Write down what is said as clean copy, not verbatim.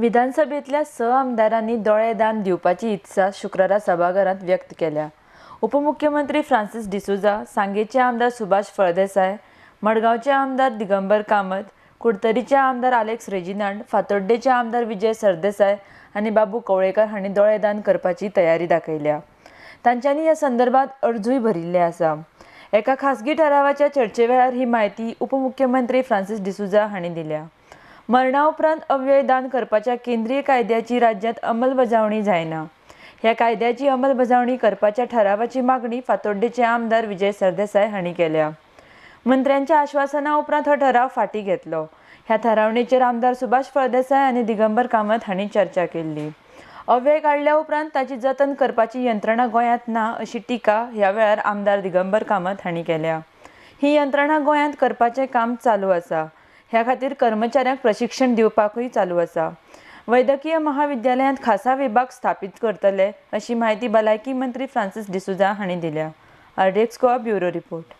विधानसभेतल्या 6 आमदारांनी दोळे दान दिवपाची इत्सा शुक्रारा सभाघरांत व्यक्त केल्या. उपमुख्यमंत्री फ्रांसीस डिसोझा, सांगेचे आमदार सुभाष फळदेसाय, मडगांवचे आमदार दिगंबर कामत, कुडतरीचे आमदार आलेक्स रेजिनाल्ड, फातोड्डेचे आमदार विजय सरदेसाय आनी बाबू कवळेकर हांणी दोळे दान करपाची तयारी दाखयल्या. तांच्यांनी ह्या संदर्भात अर्जूय भरिल्ले आसा. एका खासगी ठरावाच्या चर्चे वेळार ही म्हायती उपमुख्यमंत्री फ्रांसीस डिसोझा हांणी दिल्या. मरणा उपरांत अवयव दान करपाच्या केंद्रीय कायद्याची राज्यांत अंमलबजावणी जायना. ह्या कायद्याची अंमलबजावणी करपाच्या ठरावाची मागणी फातोड्डेचे आमदार विजय सरदेसाय हांणी केल्या. मंत्र्यांच्या आश्वासना उपरांत हो ठराव फाटीं घेतलो. ह्या थारावणेचेर आमदार सुभाष फळदेसाय आनी दिगंबर कामत हांणी चर्चा केल्ली. अवयव काडल्या उपरांत ताची जतन करपाची यंत्रणा गोंयांत ना अशी टिका ह्या वेळार आमदार दिगंबर कामत हांणी केल्या. ही यंत्रणा गोंयांत करपाचें काम चालू आसा. ह्या खातीर कर्मचाऱ्यांक प्रशिक्षण दिवपाकूय चालू आसा. वैद्यकीय महाविद्यालयांत खासा विभाग स्थापीत करतले अशी म्हायती भलायकी मंत्री फ्रांसीस डिसोझा हांणी दिल्या. RDX Goa bureau report.